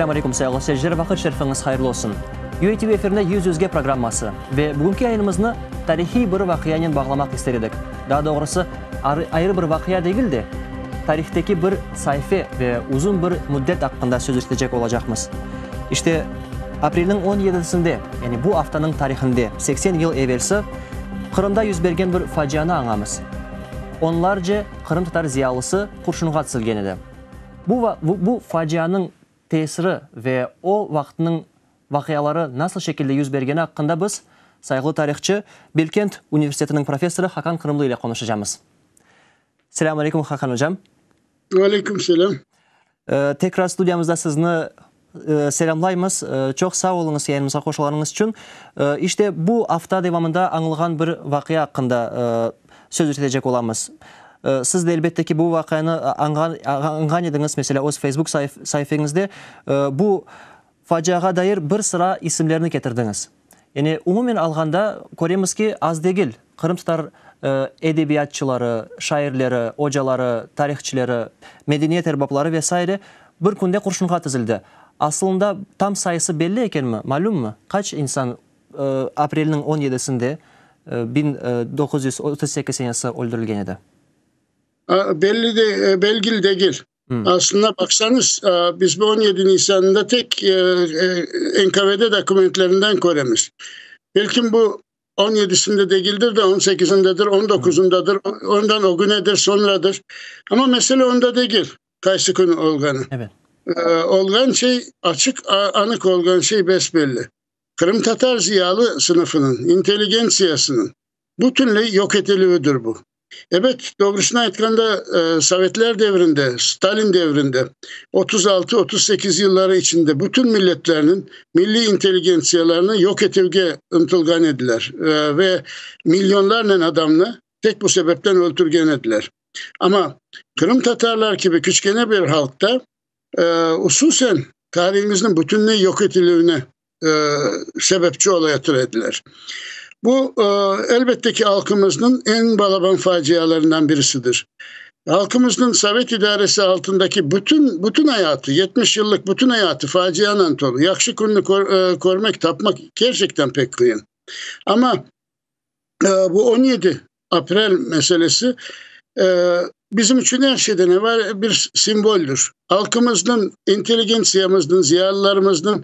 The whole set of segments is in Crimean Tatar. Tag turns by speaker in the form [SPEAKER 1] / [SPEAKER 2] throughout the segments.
[SPEAKER 1] Selâm aleyküm, sayğılı seyirciler, vaqıt şerifiñiz hayırlı olsun. UATV efirinde Yüz yüzge programması ve bugünki yayınımıznı tarihiy bir vaqianen bağlamaq ister edik. Daa doğrusı, ayrı bir vaqia degil de, tarihteki bir saife ve uzun bir müddet aqqında söz yürsetecek olacaqmız. İşte, aprelniñ on yedisinde, yani bu aftanıñ tarihinde, 80 yıl evelsi Qırımda yüz bergen bir facianı añamız. Onlarce qırımtatar ziyalısı qurşunğa tizilgen edi. Bu, bu facianıñ tesiri ve o vaqıtnıñ vaqiaları nasıl şekilde yüz bergeni aqqında biz sayğılı tarihçı, Bilkent universitetiniñ professorı Hakan Qırımlı ile qonuşacamız. Selâm aleyküm, Hakan ocam.
[SPEAKER 2] Aleyküm selâm.
[SPEAKER 1] Tekrar studiyamızda sizni selâmlaymız. Çoq sağ oluñız yayınımızğa qoşulğanıñız içün. İşte, bu afta devamında añılğan bir vaqia aqqında söz yürsetecek olamız. Siz de, elbette ki, bu vaqianı añğan ediñiz, meselâ, öz Facebook saifeñizde bu faciağa dair bir sıra isimlerni ketirdiñiz. Yani, umumen alğanda, köremiz ki, az degil qırımtatar edebiyatçıları, şairleri, ocaları, tarihçileri, medeniyet erbapları ve saire bir künde qurşunğa tizildi. Asılında, tam sayısı belli ekenmi, malümmi, qaç insan aprelniñ on yedisinde 1938 senesi öldürilgen edi?
[SPEAKER 2] Belli de, belgili degil. Aslında baqsañız, biz bu 17 Nisanında tek NKVD dokumentlerinden köremiz. Belkim bu 17-sinde degildir de, 18-indedir, 19-undadır, ondan ögünedir, soñradır. Amma mesele onda degil, qaysı kün olğanı.
[SPEAKER 1] Evet.
[SPEAKER 2] Olğan şey, açıq, anıq olğan şey bes-belli. Qırımtatar ziyalı sınıfınıñ, intelligentsiyasınıñ bütünley yoq etilüvidir bu. Ebet, doğrusını aytqanda, Sovetler devrinde, Stalin devrinde 36-38 yılları içinde bütün milletlerniñ milliy intelligentsiyalarını yoq etüvge ıntılğan ediler ve milyonlarnen adamnı tek bu sebepten öldürgen ediler. Amma qırımtatarlar kibi kiçkene bir halqta, ususen tarihimizniñ bütünley yoq etilüvine sebepçi olayatır ediler. Bu, elbette ki, halqımıznıñ eñ balaban facialarından birisidir. Halqımıznıñ sovet idaresi altındaki bütün, bütün ayatı, 70 yıllıq bütün ayatı facianen tolu. Yahşı künni körmek, tapmaq kerçekten pek qıyın. Amma bu 17 aprel meselesi bizim içün er şeyden evel bir simvoldır. Halqımıznıñ, intelligentsiyamıznıñ, ziyalılarımıznıñ,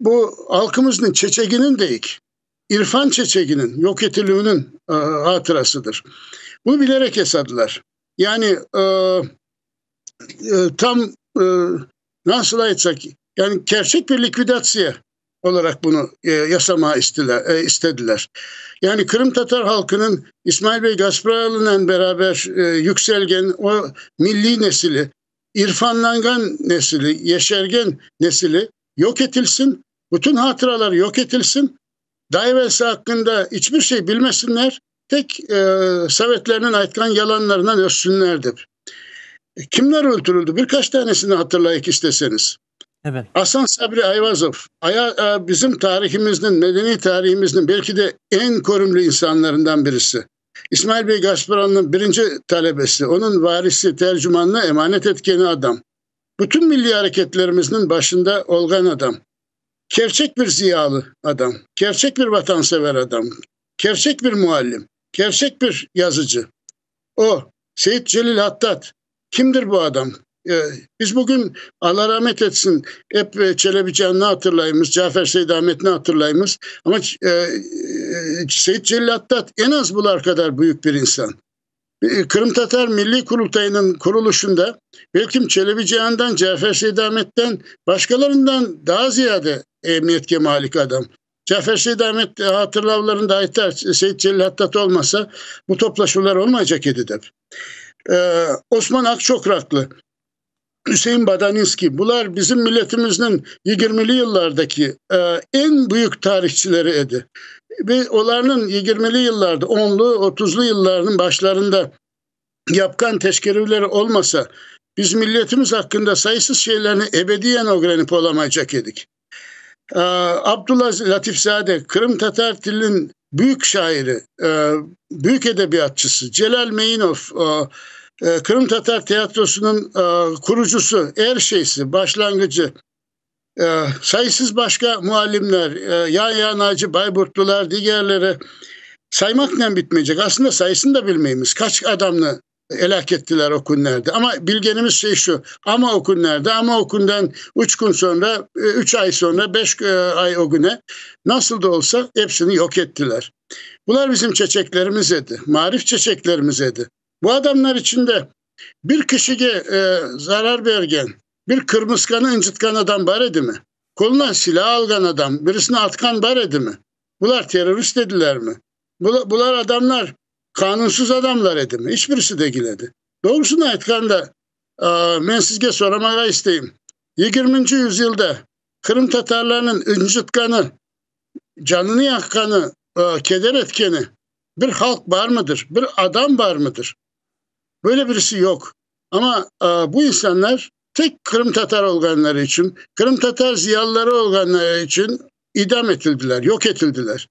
[SPEAKER 2] bu halqımıznıñ çeçeginiñ deyik, irfan çeçeginiñ yoq etilüviniñ hatırasıdır. Bunı bilerek yasadılar. Yani tam nasıl aytsaq, yani kerçek bir likvidatsiya olaraq bunı yasamağa istediler. Yani qırımtatar halqınıñ İsmail bey Gaspralınen beraber yükselgen o milliy nesili, irfanlanğan nesili, yeşergen nesili yoq etilsin, bütün hatıralar yoq etilsin, daa evelsi aqqında iç bir şey bilmesinler, tek sovetlerniñ aytqan yalanlarından össünler dep. Kimler öldürildi? Bir qaç tanesini hatırlayıq isteseñiz.
[SPEAKER 1] Evet.
[SPEAKER 2] Asan Sabri Ayvazov, aya, bizim tarihimizniñ, medeniy tarihimizniñ belki de eñ körümli insanlarından birisi. İsmail bey Gaspralınıñ birinci talebesi, onıñ varisi, tercümannı emanet etkeni adam. Bütün milliy areketlerimizniñ başında olğan adam. Kerçek bir ziyalı adam, kerçek bir vatansever adam, kerçek bir muallim, kerçek bir yazıcı. O, Seit Celil Hattat, kimdir bu adam? Biz bugün, Alla rahmet etsin, ep Çelebi Cannı hatırlaymız, Cafer Seydametni hatırlaymız, amma Seit Celil Hattat eñ az bular qadar büyük bir insan. Qırımtatar Milliy Qurultayınıñ qurulışında belkim Çelebi Ciandan, Cafer Seydametten, başqalarından daa ziyade emiyetke malik adam. Cafer Seydamet hatırlavlarında ayta, Seit Celil Hattat olmasa, bu toplaşuvlar olmaycaq edi dep. Osman Aqçoqraqlı, Üsein Badaninskiy, bular bizim milletimizniñ yigirmili yıllardaki eñ büyük tarihçileri edi. Ve olarnıñ yigirmili yıllarda, onlu, otuzlu yıllarnıñ başlarında yapqan teşkerüvleri olmasa, biz milletimiz aqqında sayısız şeylerni ebediyen ögrenip olamaycaq edik. Abdulla Lâtifzade, qırımtatar tiliniñ büyük şairi, büyük edebiyatçısı, Celâl Meinov, qırımtatar teatrosınıñ qurucısı, er şeysi, başlanğıcı. Sayısız başqa muallimler, Yahya Naci Bayburtlular, digerleri saymaqnen bitmeycek. Aslında sayısını da bilmeymiz, qaç adamnı elâk ettiler o künlerde. Amma bilgenimiz şey şu, amma o künlerde, amma o künden üç kün soñra, üç ay soñra, beş ay ögüne, nasıl da olsa, epsini yoq ettiler. Bular bizim çeçeklerimiz edi, maarif çeçeklerimiz edi. Bu adamlar içinde bir kişige zarar bergen, bir qırmısqanı ıncıtqan adam bar edimi? Qoluna silâ alğan adam, birisini atqan bar edimi? Bular terrorist edilermi? Bular adamlar qanunsız adamlar edimi? İç birisi degil edi. Doğrusını aytqanda, men sizge soramağa isteyim, yigirminci yüzyılda qırımtatarlarnıñ ıncıtqanı, canını yaqqanı, keder etkeni bir halq barmıdır, bir adam barmıdır? Böyle birisi yoq. Amma bu insanlar tek qırımtatar olğanları içün, qırımtatar ziyalıları olğanları içün idam etildiler, yoq etildiler.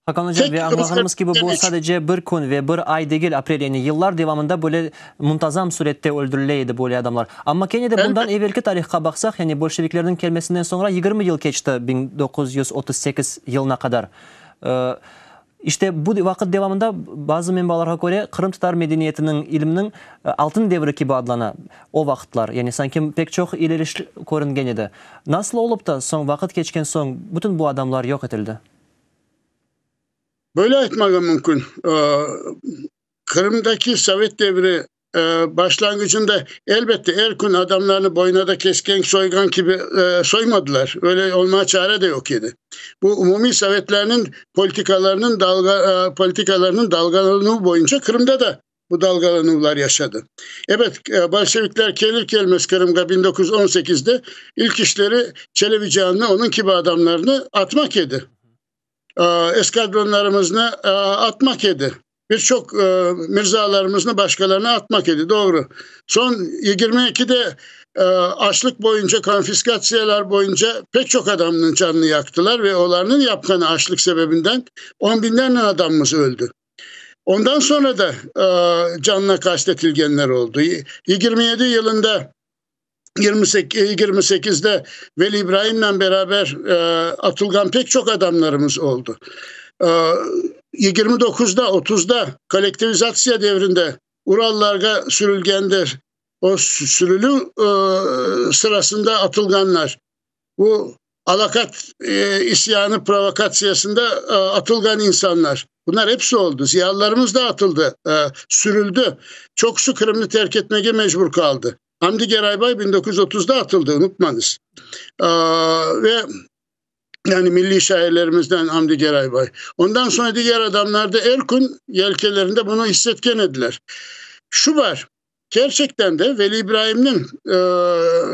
[SPEAKER 1] Hakan oca, ve añlağanımız kibi, bu sadece bir kün ve bir ay degil, aprel, yani yıllar devamında böyle muntazam sürette öldürile edi böyle adamlar. Amma kene de bundan evelki tarihqa baqsaq, yani bolşeviklerniñ kelmesinden soñra 20 yıl keçti, 1938 yılına qadar. İşte, bu vaqıt devamında, bazı menbalarğa köre, qırımtatar medeniyetiniñ, ilimniñ altın devri kibi adlana o vaqıtlar. Yani sanki pek çoq ileriş körüngen edi. Nasıl olıp da, soñ, vaqıt keçken soñ, bütün bu adamlar yoq etildi?
[SPEAKER 2] Böyle aytmağa mümkün, Qırımdaki sovet devri başlanğıcında, elbette, er kün adamlarnı boynada kesken, soyğan kibi soymadılar. Öyle olmağa çare de yoq edi. Bu umumiy sovetlerniñ politikalarınıñ dalğa politikalarınıñ dalğalanuvı boyunca Qırımda da bu dalğalanuvlar yaşadı. Ebet, bolşevikler kelir-kelmez Qırımğa 1918-de ilk işleri Çelebicihannı, onıñ kibi adamlarnı atmaq edi. Eskadronlarımıznı atmaq edi. Bir çoq mirzalarımıznı, başqalarını atmaq edi, doğru. Soñ 22-de açlıq boyunca, konfiskatsiyalar boyunca pek çoq adamnıñ canını yaqtılar ve olarnıñ yapqanı açlıq sebebinden on biñlernen adamımız öldi. Ondan soñra da canına qast etilgenler oldı. 27 yılında, 28-de Veli İbraimnen beraber atılğan pek çoq adamlarımız oldı. 29-da, 30-da kollektivizatsiya devrinde Urallarğa sürülgende, o sürülüv sırasında atılğanlar, bu Alaqat isyanı provokatsiyasında atılğan insanlar, bunlar episi oldı. Ziyalılarımız da atıldı, sürüldü. Çoqusı Qırımnı terk etmege mecbur qaldı. Amdi Geraybay 1930-da atıldı, unutmañız. Ve yani milliy şairlerimizden Amdi Geraybay. Ondan soñ diger adamlar da er kün yelkelerinde bunı hissetken ediler. Şu bar, Kerçekten de Veli İbraimniñ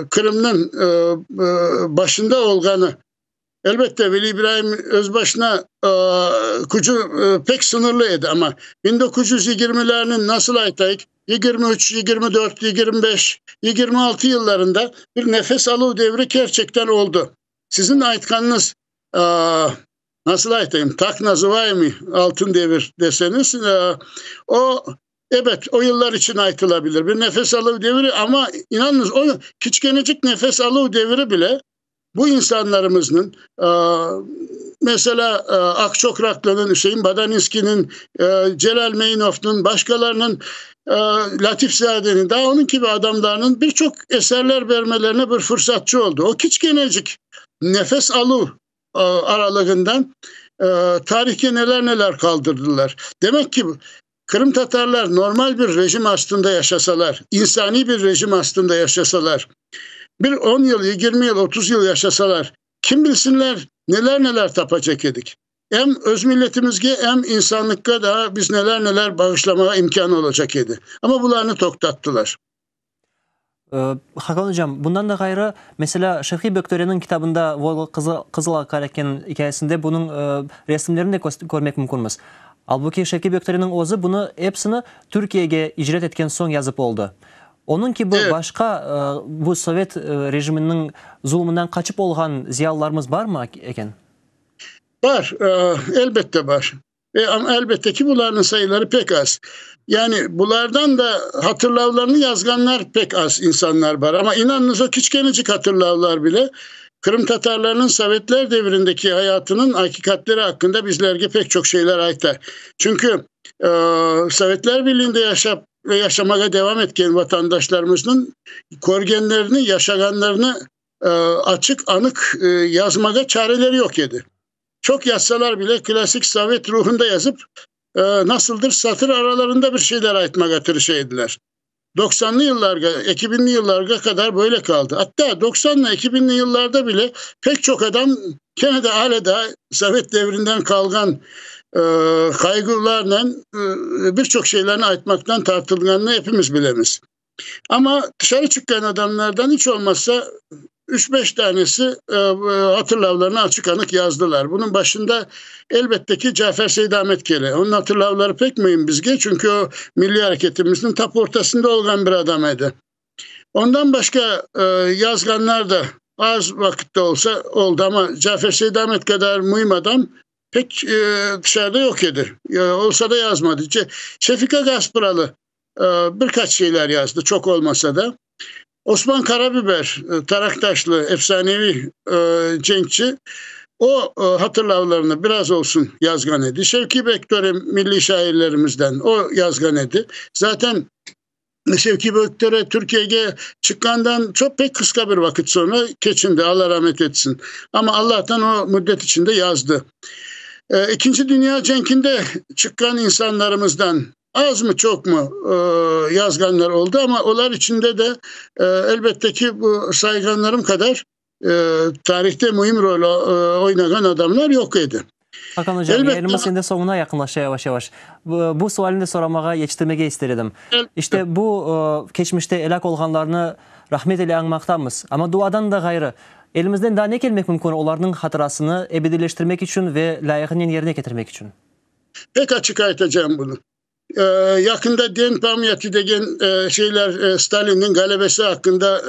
[SPEAKER 2] Qırımnıñ başında olğanı, elbette, Veli İbraim öz başına kücü pek sıñırlı edi, amma 1920-lerniñ, nasıl aytayıq, 23, 24, 25, 26 yıllarında bir nefes aluv devri kerçekten oldı. Siziñ aytqanıñız, nasıl aytayım, tak nazıvaemıy altın devir deseñiz, o, Ebet, o yıllar içün aytıla bilir, bir nefes aluv deviri, amma, inanıñız, o kiçkenecik nefes aluv deviri bile bu insanlarımıznıñ, meselâ, Aqçoqraqlınıñ, Üsein Badaninskiyniñ, Celâl Meinovnıñ, başqalarınıñ, Lâtif Zadeniñ, daa onıñ kibi adamlarnıñ bir çoq eserler bermelerine bir fırsatçı oldı. O kiçkenecik nefes aluv aralığından tarihke neler-neler qaldırdılar. Demek ki, Qırımtatarlar normal bir rejim astında yaşasalar, insaniy bir rejim astında yaşasalar, bir on yıl, 20 yıl, 30 yıl yaşasalar, kim bilsinler, neler-neler tapacaq edik. Em öz milletimizge, em insanlıqqa daa biz neler-neler bağışlamağa imkân olacaq edi. Amma bularnı toqtattılar.
[SPEAKER 1] Hakan ocam, bundan da ğayrı, meselâ, Şevqiy Böktörenıñ kitabında Volga Qızıl Aqarekeniñ ikâyesinde bunıñ resimlerini de körmek mümkünmiz. Albuki Şevqiy Böktörenıñ özü bunı epsini Türkiyege icret etken soñ yazıp oldı. Onıñ kibi başqa bu sovet rejiminiñ zulumından qaçıp olğan ziyalılarımız barmı eken?
[SPEAKER 2] Bar, elbette bar. Ve elbette ki, bularnıñ sayıları pek az. Yani bulardan da hatırlavlarını yazğanlar pek az insanlar bar. Amma inanıñız, o kiçkenecik hatırlavlar bile. Qırımtatarlarnıñ sovetler devirindeki hayatınıñ aqiqatleri aqqında bizlerge pek çoq şeyler ayta. Çünki Sovetler Birliğinde yaşap ve yaşamağa devam etken vatandaşlarımıznıñ körgenlerini, yaşağanlarını açıq, anıq yazmağa çareleri yoq edi. Çoq yazsalar bile klassik sovet ruhunda yazıp, nasıldır satır aralarında bir şeyler aytmağa tırışa ediler. Doqsanlı yıllarğa, eki biñli yıllarğa qadar böyle qaldı. Atta doqsanlı, eki biñli yıllarda bile pek çoq adam kene de alâ daa sovet devrinden qalğan qayğılarnen bir çoq şeylerni aytmaqtan tartılğanını epimiz bilemiz. Amma tışarı çıqqan adamlardan iç olmazsa üç-beş tanesi hatırlavlarını açıq-anıq yazdılar. Bunıñ başında, elbette ki, Cafer Seydamet kele. Onıñ hatırlavları pek müim bizge, çünki o, milliy areketimizniñ tap ortasında olğan bir adam edi. Ondan başqa yazğanlar da az vaqıtta olsa oldı, amma Cafer Seydamet qadar müim adam pek dışarıda yoq edi. Olsa da yazmadı. Şefika Gaspıralı bir qaç şeyler yazdı, çoq olmasa da. Osman Karabiber, Taraqtaşlı efsaneviy cenkçi, o hatırlavlarını biraz olsun yazğan edi. Şevki Bektöre milliy şairlerimizden, o yazğan edi. Zaten Şevki Bektöre Türkiyege çıqqandan çoq pek qısqa bir vaqıt soñra keçindi, Alla rahmet etsin. Amma Allahtan o müddet içinde yazdı. İkinci Dünya cenkinde çıqqan insanlarımızdan Azmı, çoqmı yazğanlar oldı, amma olar içinde de, elbette ki, bu sayğanlarım qadar tarihte müim rol oynağan adamlar yoq edi.
[SPEAKER 1] Hakan ocam, yayınımız endi soñuna yaqınlaşa yavaş-yavaş. Bu sualni de soramağa, yetiştirmege ister edim. İşte bu keçmişte elâk olğanlarnı rahmet ile añmaqtamız. Amma duadan da ğayrı, elimizden daa ne kelmek mümkün olarnıñ hatırasını ebediyleştirmek içün ve lâyığınen yerine ketirmek içün?
[SPEAKER 2] Pek açıq aytacağım bunı. Yaqında Den pamyati degen şeyler, Stalinniñ ğalebesi aqqında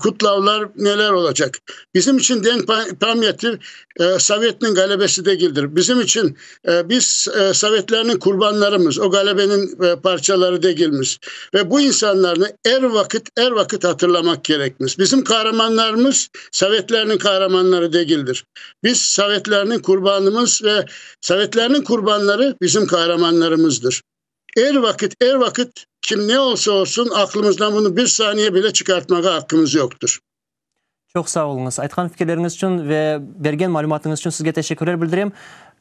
[SPEAKER 2] qutlavlar neler olacaq. Bizim içün Den pamyati Sovetniñ ğalebesi degildir. Bizim içün biz sovetlerniñ qurbanlarımız, o ğalebeniñ parçaları degilmiz. Ve bu insanlarnı er vaqıt, er vaqıt hatırlamaq kerekmiz. Bizim qahramanlarımız sovetlerniñ qahramanları degildir. Biz sovetlerniñ qurbanımız ve sovetlerniñ qurbanları bizim qahramanlarımızdır. Er vaqıt, er vaqıt kim ne olsa olsun aqlımızdan bunı bir saniye bile çıqartmağa aqqımız yoqtır.
[SPEAKER 1] Çoq sağ oluñız. Aytqan fikirleriñiz içün ve bergen malümatıñız içün sizge teşekkürler bildirem.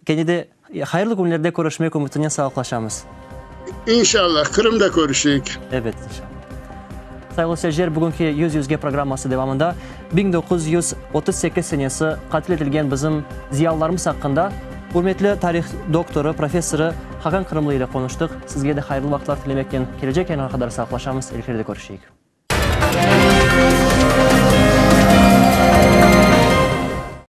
[SPEAKER 1] Kene de hayırlı künlerde körüşmek ümütinen sağlıqlaşamız.
[SPEAKER 2] İnşallah, Qırımda körüşeyik.
[SPEAKER 1] Ebet, inşallah. Sayğılı seyirciler, bugünki Yüz yüzge programması devamında 1938 senesi qatl etilgen bizim ziyalılarımız aqqında ürmetli tarih doktorı, professorı Hakan Qırımlı ile qonuştıq. Sizge de hayırlı vaqıtlar tilemeknen kelecek yayınğa qadar sağlıqlaşamız, elkerde körüşeyik.